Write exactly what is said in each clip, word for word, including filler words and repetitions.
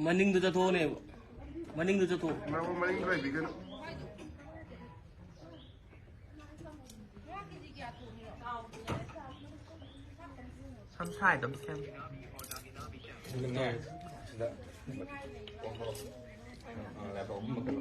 ꯃꯅꯤꯡꯗ ꯆꯠꯊꯣꯛꯑꯅꯦꯕ꯫ ꯃꯅꯤꯡꯗ ꯆꯠꯊꯣꯛꯑꯣ꯫ ꯃꯔꯛ ꯃꯅꯤꯡꯗ ꯂꯩꯕꯤꯒꯅꯨ꯫ ꯁꯝ ꯁꯥꯏꯗ ꯑꯝꯇ ꯁꯦꯝ꯫ ꯁꯤꯗ ꯂꯥꯏꯕꯛ ꯑꯍꯨꯝ ꯃꯈꯜ꯫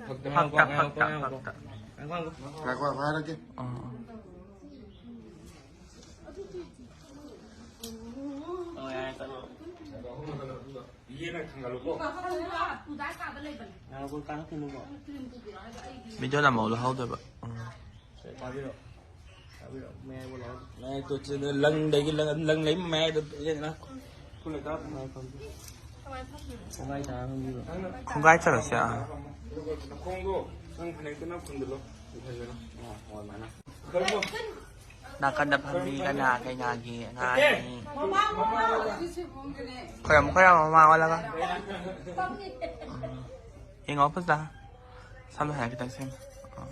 ꯐꯛꯇ ꯐꯛꯇ, ꯉꯥꯏꯌꯣꯀꯣ, ꯐꯛꯇ, ꯉꯥꯏꯌꯣꯀꯣ, ꯐꯛꯇ꯫ ꯉꯥꯏꯌꯣꯀꯣ꯫ ꯉꯥꯏꯈꯣ, ꯍꯥꯏꯔꯛꯀꯦ꯫ ꯑꯥ꯫ ꯑꯣ, ꯌꯥꯔꯦ, ꯆꯠꯂꯣ꯫ ꯌꯦꯅ ꯊꯥꯡꯒꯠꯂꯨꯀꯣ꯫ ꯉꯥꯏꯈꯣ, ꯀꯥꯡꯈꯠꯈꯤꯅꯨꯀꯣ꯫ ꯚꯤꯗꯤꯑꯣ ꯅꯝꯍꯧ ꯂꯧꯍꯧꯗꯣꯏꯕ꯫ ꯎꯝ꯫ ꯁꯦ, ꯄꯥꯏꯕꯤꯔꯣ꯫ ꯄꯥꯏꯕꯤꯔꯣ꯫ ꯃꯌꯥꯏ ꯄꯣꯂꯥꯎ꯫ ꯃꯌꯥꯏ ꯇꯣꯠꯁꯤꯗ ꯂꯪꯗꯒꯤ ꯂꯪ, ꯂꯪ ꯂꯩ ꯃꯌꯥꯏꯗ ꯌꯦꯡꯉꯅ꯫ ꯈꯣꯡꯒꯥꯏ ꯇꯥꯔ ꯐꯝꯕꯤꯔꯣ꯫ ꯈꯣꯡꯒꯥꯏ ꯆꯠꯂꯁꯦ, ꯑꯥ꯫ ꯑꯗꯨꯒ ꯅꯈꯣꯡꯗꯣ ꯅꯪ ꯐꯅꯦꯛꯇꯨꯅ ꯐꯨꯟꯗꯜꯂꯣ꯫ ꯐꯖꯅ꯫ ꯑꯥ, ꯍꯣꯏ, ꯑꯗꯨꯃꯥꯏꯅ꯫ ꯈꯔ ꯅꯥꯀꯟꯗ ꯐꯝꯃꯤ ꯀꯅꯥ ꯀꯩꯅꯥꯒꯤ ꯑꯉꯥꯡꯅꯤ꯫ ꯈꯣꯏꯔꯝꯃꯨ, ꯈꯣꯏꯔꯝꯃꯨ, ꯃꯃꯥ ꯑꯣꯜꯂꯒ꯫ ꯎꯝ꯫ ꯌꯦꯡꯉꯣ ꯐꯖꯅ꯫ ꯁꯝꯅ ꯍꯥꯏꯔ ꯈꯤꯇꯪ ꯁꯦꯝ꯫ ꯑꯥ꯫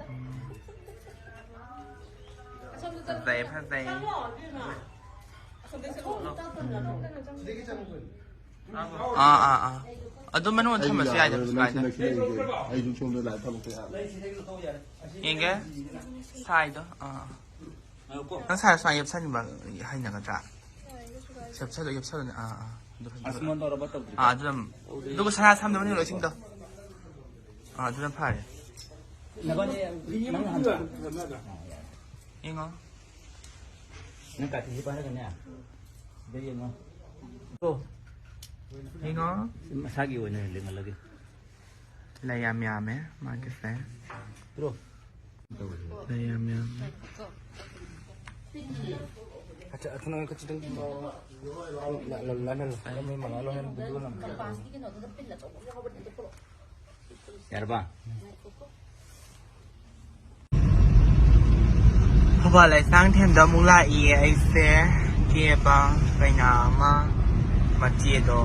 ꯎꯝ꯫ ꯐꯖꯩ, ꯐꯖꯩ꯫ ꯑꯥ, ꯑꯥ, ꯑꯥ꯫ ꯑꯗꯨꯝ ꯃꯅꯨꯡꯗ ꯑꯩꯁꯨ ꯊꯝꯃꯁꯨ ꯌꯥꯏꯗ, ꯌꯥꯔꯣꯏꯕ, ꯀꯩꯁꯨ ꯅꯪꯁꯨ ꯀꯥꯏꯗꯦ꯫ ꯅꯛꯁꯤꯜꯂꯛꯏꯁꯦ꯫ ꯑꯩꯁꯨ ꯁꯣꯝꯗ ꯂꯥꯏ ꯊꯕꯛꯇ ꯌꯥꯔꯣꯏ꯫ ꯌꯦꯡꯒꯦ꯫ ꯁꯥꯏꯗꯣ꯫ ꯑꯥ, ꯑꯥ꯫ ꯅꯪ ꯁꯥꯏ ꯁꯨꯃꯥꯏꯅ ꯌꯦꯞꯁꯟꯕ ꯍꯩꯅꯒꯗ꯭ꯔꯥ? ꯌꯦꯞꯁꯜꯂꯨ, ꯌꯦꯞꯁꯜꯂꯨꯅꯦ꯫ ꯑꯥ, ꯑꯥ꯫ ꯑꯗꯨ ꯐꯖꯅ ꯑꯁ, ꯃꯣꯟ ꯇꯧꯔꯕ ꯇꯧꯗ꯭ꯔꯤ? ꯑꯥ, ꯑꯗꯨ ꯑꯗꯨꯝ꯫ ꯑꯗꯨꯒ ꯁꯅꯥ ꯁꯝꯗ ꯃꯅꯨꯡ ꯂꯣꯏꯁꯤꯡꯗꯣ꯫ ꯑꯥ, ꯑꯗꯨꯅ ꯐꯔꯦ꯫ ꯅꯕꯥꯅꯤ ꯅꯪ ꯍꯟꯕ꯫ ꯌꯦꯡꯉꯣ꯫ ꯅꯪ ꯀꯥꯇꯤꯁꯤ ꯄꯥꯏꯔꯒꯅꯦ꯫ ꯁꯤꯗ ꯌꯦꯡꯉꯣ꯫ ꯌꯦꯡꯉꯣ꯫ ꯃꯁꯥꯒꯤ ꯑꯣꯏꯅ ꯂꯦꯡꯍꯜꯂꯒꯦ꯫ ꯂꯩ ꯌꯥꯝ ꯌꯥꯝꯃꯦ ꯃꯥꯒꯤꯁꯦ꯫ ꯄꯤꯔꯣ꯫ ꯂꯩ ꯌꯥꯝ ꯌꯥꯝꯃꯦ꯫ ꯑꯆꯥ, ꯑꯊꯨꯅ ꯈꯤꯇꯪ ꯂ-, ꯂ-, ꯂ-, ꯂ-, ꯃꯤ ꯃꯉꯥ ꯂꯣꯏ ꯍꯥꯏꯅ ꯕꯤꯗꯨ ꯅꯝ-, ꯌꯥꯔꯕ? ꯊꯧꯕꯥꯜ ꯂꯩꯁꯥꯡꯊꯦꯝꯗ ꯑꯃꯨꯛ ꯂꯥꯛꯏꯌꯦ ꯑꯩꯁꯦ꯫ ꯀꯦꯕ ꯀꯩꯅꯥ ꯑꯃ, ꯃꯆꯦꯗꯣ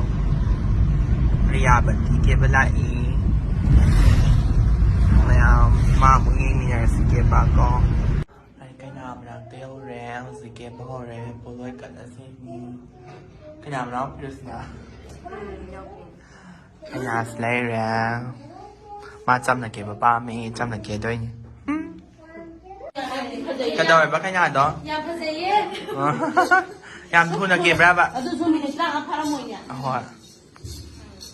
ꯄ꯭ꯔꯤꯌꯥꯕꯇꯤ ꯀꯦꯕ ꯂꯥꯛꯏ꯫ ꯃꯌꯥꯝ ꯃꯥ ꯑꯃꯨꯛ ꯌꯦꯡꯃꯤꯟꯅꯔꯁꯤ ꯀꯦꯕ ꯀꯣ꯫ ꯑꯩ ꯀꯩꯅꯥ ꯃꯅꯥꯛꯇ ꯌꯧꯔꯦ ꯍꯧꯖꯤꯛ꯫ ꯀꯦꯕ ꯍꯧꯔꯦ꯫ ꯄꯣꯂꯣꯏ ꯀꯠꯂꯁꯤ꯫ ꯎꯝ꯫ ꯀꯌꯥꯝ ꯂꯥꯎ ꯄꯤꯔꯨꯁꯤꯅ? ꯀꯌꯥꯁ ꯂꯩꯔꯦ꯫ ꯃꯥ ꯆꯝꯅ ꯀꯦꯕ ꯄꯥꯝꯃꯤ꯫ ꯆꯝꯅ ꯀꯦꯗꯣꯏꯅꯤ꯫ ꯎꯝ꯫ ꯀꯩꯗꯧꯋꯦꯕ ꯀꯩꯅꯥꯗꯣ? ꯌꯥꯝ ꯐꯖꯩꯌꯦ꯫ ꯌꯥꯝ ꯊꯨꯅ ꯀꯦꯕ꯭ꯔꯥꯕ? ꯑꯗꯨꯁꯨ ꯃꯤꯅꯤꯠ ꯇꯔꯥꯃꯉꯥ ꯐꯥꯔꯝꯃꯣꯏꯅꯦ꯫ ꯑꯍꯣꯏ꯫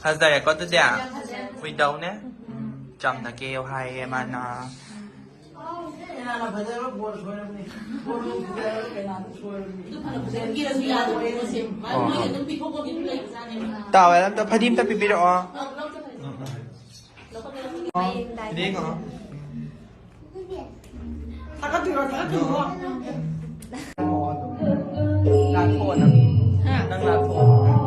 ꯐꯖꯔꯦꯀꯣ ꯑꯗꯨꯗꯤ? ꯌꯥꯝ ꯐꯖꯔꯦ꯫ ꯋꯤꯗꯧꯅꯦ? ꯎꯝ, ꯆꯝꯅ ꯀꯦꯌꯣ ꯍꯥꯏꯌꯦ ꯃꯥꯅ꯫ ꯀꯅꯥꯅ ꯐꯖꯕ ꯕꯣꯜ ꯁꯣꯏꯔꯝꯅꯤ? ꯕꯣꯜ ꯐꯖꯔꯒ ꯀꯅꯥꯅ ꯁꯣꯏꯔꯝꯅꯤ? ꯑꯗꯨ ꯐꯅ ꯐꯖꯅ ꯀꯦꯔꯁꯨ ꯌꯥꯗꯕ ꯄꯣꯠꯁꯦ꯫ ꯃꯥ ꯍꯣꯏ, ꯃꯣꯏꯅ ꯍꯣꯏ꯫ ꯑꯗꯨꯝ ꯄꯤꯊꯣꯛꯄ ꯃꯤꯁꯨ ꯂꯩꯕꯖꯥꯠꯅꯦꯕ꯫ ꯇꯥꯋꯦꯜ ꯑꯝꯇ ꯐꯗꯤ ꯑꯝꯇ ꯄꯤꯕꯤꯔꯛꯑꯣ꯫ ꯎꯝ, ꯎꯝ꯫ ꯐꯗꯤ ꯌꯦꯡꯉꯣ꯫ ꯊꯥꯒꯠꯇꯣꯏꯔꯣ? ꯊꯥꯒꯠꯇꯣꯏꯔꯣ? ꯂꯥꯛꯊꯣꯛꯑꯣ ꯅꯪ꯫ ꯍꯥ? ꯅꯪ ꯂꯥꯛꯊꯣꯛꯑꯣ꯫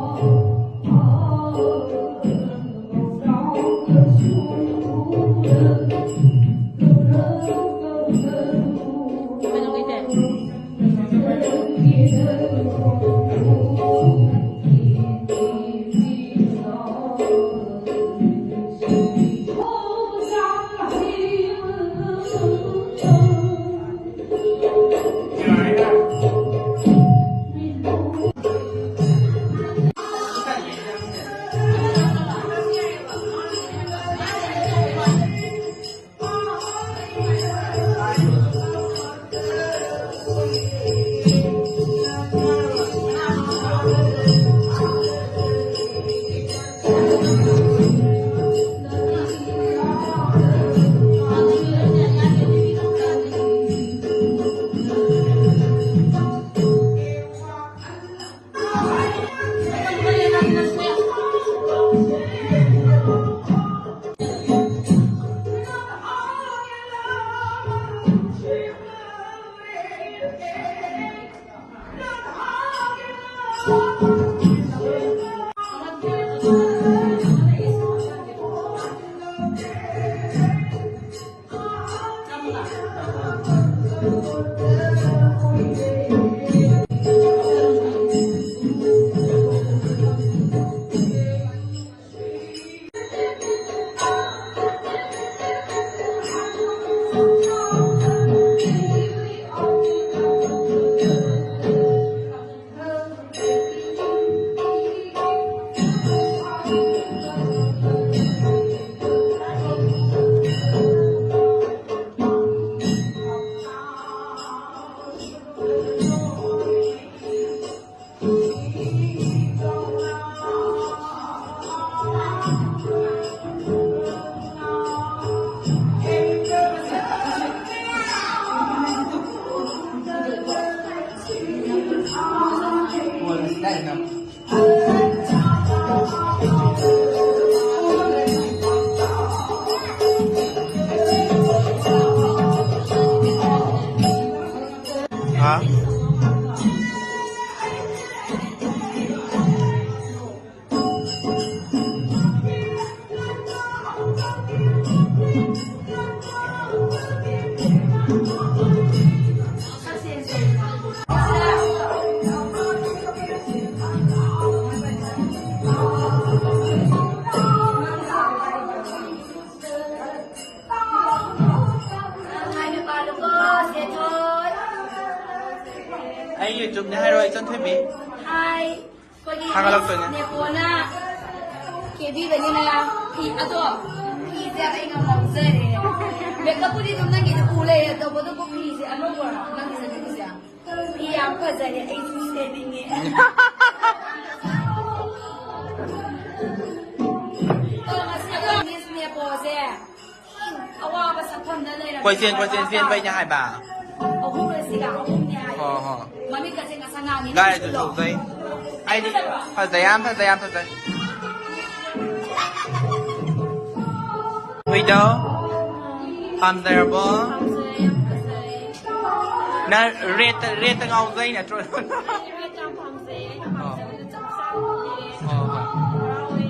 ꯍꯥ? ꯑꯩ YouTube ꯅꯦ ꯍꯥꯏꯔꯣ, ꯏꯆꯟ ꯊꯣꯏꯕꯤ꯫ ꯍꯥꯏ꯫ ꯑꯩꯈꯣꯏꯒꯤ ꯊꯥꯒꯠꯂꯛꯇꯣꯏꯅꯦ꯫ ꯅꯦꯄꯣꯅ ꯀꯦꯕꯤꯕꯅꯤꯅ ꯐꯤ, ꯑꯗꯣ ꯐꯤꯁꯦ ꯑꯩ ꯉꯝꯍꯧꯖꯔꯦ꯫ Makeup ꯄꯨꯗꯤ ꯑꯗꯨꯝ ꯅꯪꯒꯤꯗꯤ ꯎ ꯂꯩꯔꯦ, ꯇꯧꯕꯇꯕꯨ ꯐꯤꯁꯦ ꯑꯅꯧꯕꯔꯣ ꯅꯪꯒꯤ ꯆꯠꯂꯤꯁꯦ? ꯐꯤ ꯌꯥꯝ ꯐꯖꯔꯦ, ꯑꯩꯁꯨ ꯁꯦꯠꯅꯤꯡꯉꯦ꯫ ꯑꯗꯣ ꯉꯁꯤ ꯑꯩꯈꯣꯏ Miss ꯅꯦꯄꯣꯁꯦ ꯑꯋꯥꯕ ꯁꯛꯐꯝꯗ ꯂꯩꯔꯕꯅꯦ꯫ ꯀꯣꯏꯆꯦꯟ ꯀꯣꯏꯆꯦꯟ ꯆꯦꯟꯕꯩꯅꯦ ꯍꯥꯏꯕ꯫ ꯑꯍꯨꯝꯂꯁꯤꯒ ꯑꯍꯨꯝꯅꯦ ꯍꯥꯏ꯫ ꯍꯣꯏ, ꯍꯣꯏ꯫ ꯃꯃꯤꯠꯀꯁꯦ ꯉꯁꯥ ꯉꯥꯡꯉꯤ꯫ ꯒꯥꯔꯤꯗꯨ ꯅꯪꯁꯨ ꯊꯧꯖꯩ꯫ ꯑꯩꯗꯤ ꯐꯖꯕ꯭ꯔꯣ? ꯐꯖꯩ, ꯌꯥꯝ ꯐꯖꯩ, ꯌꯥꯝ ꯐꯖꯩ꯫ ꯍꯨꯏꯗꯧ, ꯄꯥꯝꯖꯔꯕꯣ? ꯄꯥꯝꯖꯩ, ꯌꯥꯝ ꯐꯖꯩ꯫ ꯅꯪ ꯔꯦꯠꯇ, ꯔꯦꯠꯇ ꯉꯥꯎꯖꯩ ꯅꯠꯇ꯭ꯔꯣ? ꯑꯩ ꯔꯦꯠ ꯌꯥꯝ ꯄꯥꯝꯖꯩ꯫ ꯑꯩꯅ ꯄꯥꯝꯖꯕꯗꯣ ꯆꯞ ꯆꯥꯕ ꯐꯪꯉꯦ꯫ ꯍꯣꯏ, ꯍꯣꯏ꯫ ꯍꯔꯥꯎꯋꯦ꯫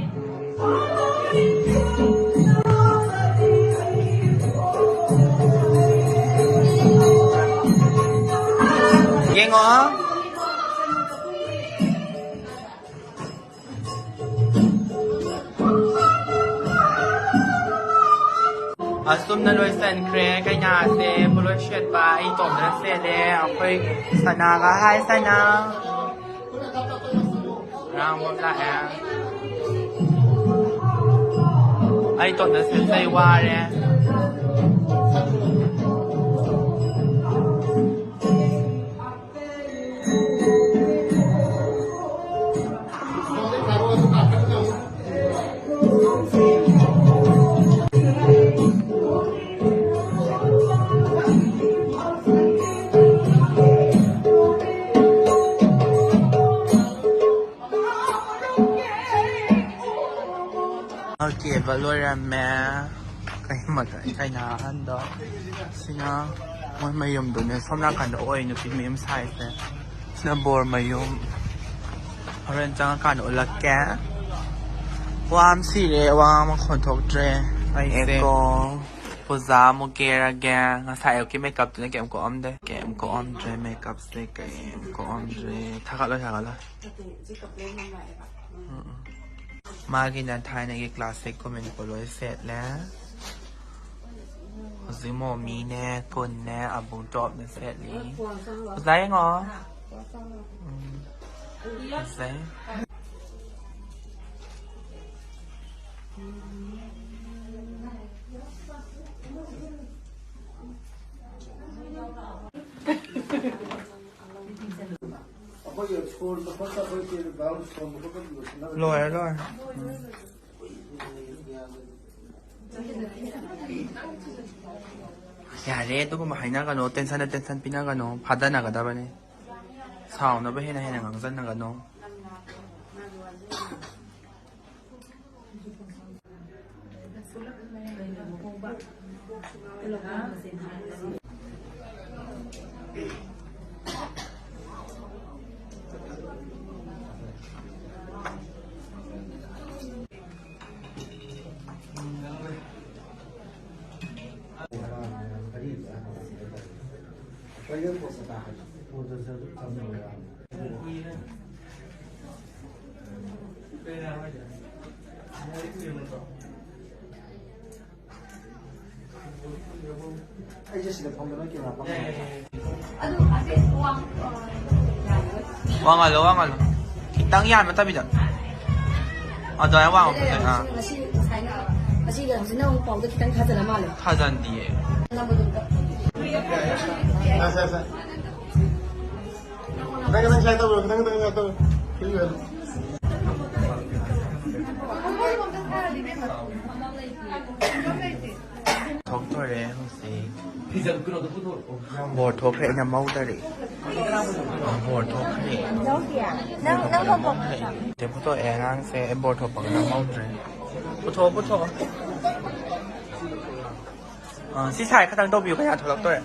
ꯌꯦꯡꯉꯣ꯫ ꯑꯁꯨꯝꯅ ꯂꯣꯏꯁꯟꯈ꯭ꯔꯦ ꯀꯩꯅꯥꯁꯦ꯫ ꯄꯣꯠꯂꯣꯏ ꯁꯦꯠꯄ ꯑꯩ ꯏꯇꯣꯝꯇꯅ ꯁꯦꯠꯂꯦ꯫ ꯑꯩꯈꯣꯏ ꯁꯅꯥꯒ, ꯍꯥꯏ ꯁꯅꯥ꯫ ꯉꯔꯥꯡ ꯂꯥꯛꯑꯦ꯫ ꯑꯩ ꯏꯇꯣꯝꯇ ꯁꯦꯠꯆꯩ, ꯋꯥꯔꯦ꯫ ꯀꯦꯕ ꯂꯣꯏꯔꯝꯃꯦ꯫ ꯀꯩ ꯃꯈꯜ ꯀꯩꯅꯥ ꯑꯍꯟꯗꯣ꯫ ꯁꯤꯅ ꯃꯣꯏ ꯃꯌꯨꯝꯗꯨꯅꯦ꯫ ꯁꯣꯝ ꯅꯥꯀꯟꯗ ꯑꯣꯏ ꯅꯨꯄꯤ ꯃꯌꯨꯝ ꯁꯥꯏꯁꯦ꯫ ꯁꯤꯅ ꯕꯣꯔ ꯃꯌꯨꯝ꯫ ꯍꯣꯔꯦꯟ ꯆꯪꯉꯀꯥꯟꯗ ꯎꯠꯂꯛꯀꯦ꯫ ꯋꯥ ꯑꯃ ꯁꯤꯔꯦ꯫ ꯋꯥ ꯃꯈꯣꯟ ꯊꯣꯛꯇ꯭ꯔꯦ꯫ ꯑꯩꯁꯦ ꯄꯨꯖꯥ ꯑꯃꯨꯛ ꯀꯦꯔꯒꯦ꯫ ꯉꯁꯥꯏ ꯑꯌꯨꯛꯀꯤ ꯃꯦꯀꯞꯇꯨꯅ ꯀꯩꯝ ꯀꯣꯛꯑꯝꯗꯦ꯫ ꯀꯩꯝ ꯀꯣꯛꯑꯝꯗ꯭ꯔꯦ꯫ ꯃꯦꯀꯞꯁꯦ ꯀꯩꯝ ꯀꯣꯛꯑꯝꯗ꯭ꯔꯦ꯫ ꯊꯥꯒꯠꯂꯣ, ꯊꯥꯒꯠꯂꯣ꯫ ꯎꯝ, ꯎꯝ꯫ ꯃꯥꯒꯤꯅ ꯊꯥꯏꯅꯒꯤ ꯀ꯭ꯂꯥꯁꯤꯛ ꯀꯨꯝꯃꯤꯟ ꯄꯣꯂꯣꯏ ꯁꯦꯠꯂꯦ꯫ ꯍꯧꯖꯤꯛ ꯃꯣꯃꯤꯅꯦ, ꯀꯨꯟꯅꯦ, ꯑꯕꯨꯡ ꯇꯣꯞꯅ ꯁꯦꯠꯂꯤ꯫ ꯑꯣꯖꯥ ꯌꯦꯡꯉꯣ꯫ ꯎꯝ꯫ ꯐꯖꯩ꯫ ꯑꯩꯈꯣꯏꯒꯤ ꯁꯣꯟꯕ ꯈꯣꯠꯄ, ꯑꯩꯈꯣꯏꯒꯤ ꯒ꯭ꯔꯥꯎꯟ ꯁꯣꯟꯕ ꯈꯣꯠꯄ ꯂꯣꯏꯁꯤꯟꯅꯕ ꯂꯣꯏꯔꯦ, ꯂꯣꯏꯔꯦ꯫ ꯎꯝ꯫ ꯌꯥꯔꯦ, ꯑꯗꯨꯒꯨꯝꯕ ꯍꯥꯏꯅꯒꯅꯣ, ꯇꯦꯟꯁꯟꯗ ꯇꯦꯟꯁꯟ ꯄꯤꯅꯒꯅꯣ, ꯐꯥꯗꯅꯒꯗꯕꯅꯦ꯫ ꯁꯥꯎꯅꯕ ꯍꯦꯟꯅ ꯍꯦꯟꯅ ꯉꯥꯡꯖꯟꯅꯒꯅꯣ꯫ ꯑꯩꯁꯦ ꯁꯤꯗ ꯐꯝꯕ ꯅꯣꯏ ꯀꯦꯃꯦꯔꯥ ꯐꯝꯕ ꯌꯥꯏꯌꯦ꯫ ꯋꯥꯡꯍꯜꯂꯣ, ꯋꯥꯡꯍꯜꯂꯣ꯫ ꯈꯤꯇꯪ ꯌꯥꯟꯕ ꯇꯝꯕꯤꯗ꯫ ꯑꯗꯨꯃꯥꯏꯅ ꯋꯥꯡꯕ ꯐꯖꯩ꯫ ꯑꯥ꯫ ꯉꯁꯤ, ꯉꯁꯥꯏꯅ, ꯉꯁꯤꯒ ꯍꯧꯖꯤꯛꯅ ꯑꯃꯨꯛ ꯄꯥꯎꯗ ꯈꯤꯇꯪ ꯊꯥꯖꯜꯂ ꯃꯥꯜꯂꯦ꯫ ꯊꯥꯖꯟꯗꯤꯌꯦ꯫ ꯅꯝꯕꯗꯣ ꯑꯝꯇ꯫ ꯁꯦ, ꯁꯦ, ꯁꯦ꯫ ꯈꯤꯇꯪ, ꯈꯤꯇꯪ ꯁ꯭ꯂꯥꯏꯗ ꯇꯧꯕꯤꯔꯣ, ꯈꯤꯇꯪ, ꯈꯤꯇꯪ ꯁ꯭ꯂꯥꯏꯗ ꯇꯧꯕꯤꯔꯣ꯫ ꯊꯣꯛꯇꯣꯔꯦ ꯍꯧꯖꯤꯛ꯫ ꯕꯣꯔ ꯊꯣꯛꯈ꯭ꯔꯦ, ꯑꯩꯅ ꯃꯧꯗꯔꯤ꯫ ꯕꯣꯔ ꯊꯣꯛꯈ꯭ꯔꯦ꯫ ꯅꯪ, ꯅꯪ ꯕꯣꯔ ꯊꯣꯛꯈ꯭ꯔꯦ꯫ ꯆꯦ ꯐꯣꯇꯣ ꯑꯦ ꯑꯉꯥꯡꯁꯦ ꯑꯩ ꯕꯣꯔ ꯊꯣꯛꯄꯒ ꯃꯧꯗ꯭ꯔꯦ꯫ ꯄꯨꯊꯣꯛꯑꯣ, ꯄꯨꯊꯣꯛꯑꯣ꯫ ꯑꯥ, ꯁꯤ ꯁꯥꯏ ꯈꯇꯪ ꯇꯧꯕꯤꯌꯨ, ꯀꯌꯥ ꯊꯣꯛꯂꯛꯇꯣꯔꯦ꯫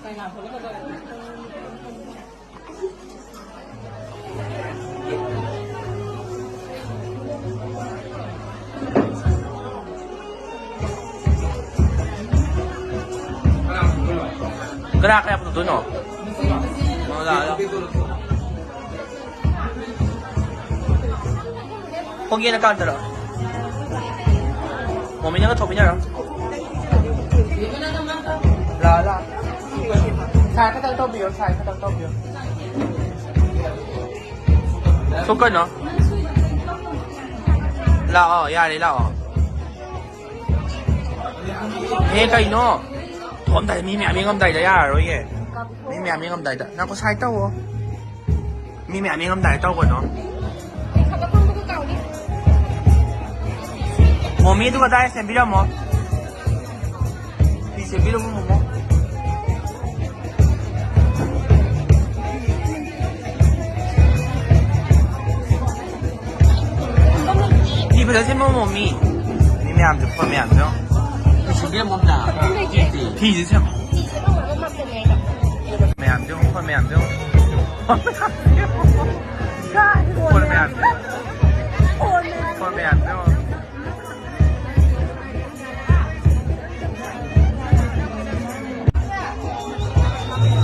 ꯀꯅꯥ ꯀꯌꯥ ꯄꯨꯊꯣꯛꯇꯣꯏꯅꯣ? ꯑꯣ, ꯂꯥꯛꯑꯣ, ꯂꯥꯛꯑꯣ꯫ ꯈꯣꯡꯒꯦꯅ ꯀꯥꯟꯇꯔꯣ? ꯃꯣꯃꯤꯅꯒ ꯊꯣꯛꯃꯤꯟꯅꯔꯣ꯫ ꯂꯥꯛꯑꯣ, ꯂꯥꯛꯑꯣ꯫ ꯁꯥꯏ ꯈꯇꯪ ꯇꯧꯕꯤꯌꯣ, ꯁꯥꯏ ꯈꯇꯪ ꯇꯧꯕꯤꯌꯣ꯫ ꯊꯣꯛꯀꯅꯣ꯫ ꯂꯥꯛꯑꯣ, ꯌꯥꯔꯦ, ꯂꯥꯛꯑꯣ꯫ ꯑꯦ, ꯀꯩꯅꯣ? ꯊꯣꯛꯑꯝꯗꯥꯏꯗ ꯃꯤ ꯃꯌꯥꯝ ꯌꯦꯡꯉꯝꯗꯥꯏꯗ ꯌꯥꯔꯔꯣꯏꯌꯦ꯫ ꯃꯤ ꯃꯌꯥꯝ ꯌꯦꯡꯉꯝꯗꯥꯏꯗ꯫ ꯉꯥꯏꯈꯣ, ꯁꯥꯏ ꯇꯧꯋꯣ꯫ ꯃꯤ ꯃꯌꯥꯝ ꯌꯦꯡꯉꯝꯗꯥꯏ ꯇꯧꯒꯅꯣ꯫ ꯃꯣꯃꯤ, ꯑꯗꯨꯒ ꯗꯥꯏ ꯁꯦꯝꯕꯤꯔꯝꯃꯣ꯫ ꯐꯤ ꯁꯦꯝꯕꯤꯔꯝꯃꯣ, ꯃꯣꯃꯣ꯫ ꯐꯤ ꯐꯖꯅ ꯁꯦꯝꯃꯣ, ꯃꯣꯃꯤ꯫ ꯃꯤ ꯃꯌꯥꯝꯁꯦ, ꯐꯣꯟ ꯃꯌꯥꯝꯁꯦ ꯌꯦꯡꯉꯣ꯫ ꯐꯤ ꯁꯦꯝꯕꯤꯔꯝꯃꯣ ꯑꯝꯇ꯫ ꯐꯤꯁꯦ ꯁꯦꯝꯃꯣ꯫ ꯃꯌꯥꯝꯁꯦ ꯌꯦꯡꯉꯣ, ꯐꯣꯟ ꯃꯌꯥꯝꯁꯦ ꯌꯦꯡꯉꯣ꯫ ꯐꯣꯟ ꯃꯌꯥꯝꯁꯦ ꯌꯦꯡꯉꯣ꯫ ꯐꯣꯟ ꯃꯌꯥꯝꯁꯦ ꯌꯦꯡꯉꯣ꯫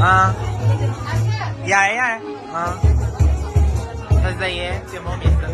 ꯑꯥ꯫ ꯌꯥꯔꯦ, ꯌꯥꯔꯦ꯫ ꯑꯥ꯫ ꯐꯖꯩꯌꯦ, ꯆꯦ ꯃꯣꯃꯤꯁꯨ꯫